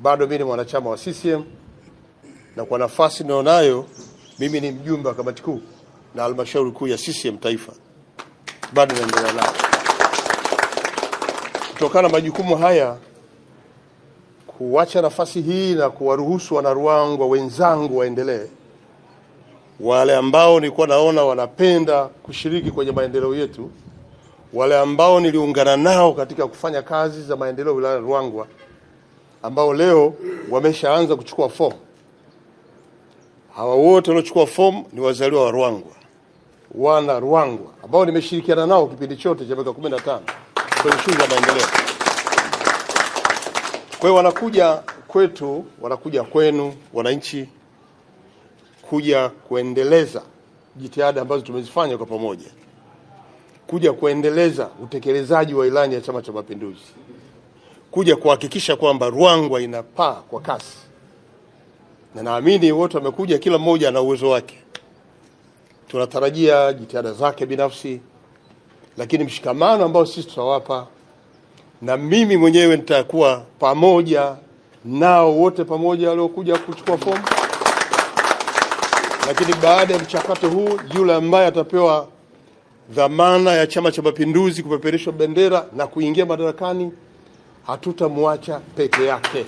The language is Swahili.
Bado mimi ni mwanachama wa CCM na kwa nafasi nilionayo mimi ni mjumbe wa kamati kuu na halmashauri kuu ya CCM taifa, bado naendelea nayo. Kutokana na majukumu haya, kuacha nafasi hii na kuwaruhusu wanaRuangwa wenzangu waendelee, wale ambao nilikuwa naona wanapenda kushiriki kwenye maendeleo yetu, wale ambao niliungana nao katika kufanya kazi za maendeleo wilaya ya Ruangwa, ambao leo wameshaanza kuchukua fomu. Hawa wote waliochukua fomu ni wazaliwa wa Ruangwa, wana Ruangwa ambao nimeshirikiana nao kipindi chote cha miaka 15 kwenye shughuli za maendeleo. Kwa hiyo wanakuja kwetu, wanakuja kwenu wananchi, kuja kuendeleza jitihada ambazo tumezifanya kwa pamoja, kuja kuendeleza utekelezaji wa ilani ya Chama cha Mapinduzi, kuja kuhakikisha kwamba Ruangwa inapaa kwa kasi, na naamini wote wamekuja, kila mmoja ana uwezo wake. Tunatarajia jitihada zake binafsi, lakini mshikamano ambao sisi tutawapa, na mimi mwenyewe nitakuwa pamoja nao wote pamoja waliokuja kuchukua fomu. Lakini baada ya mchakato huu, yule ambaye atapewa dhamana ya Chama cha Mapinduzi kupeperishwa bendera na kuingia madarakani, hatutamwacha peke yake.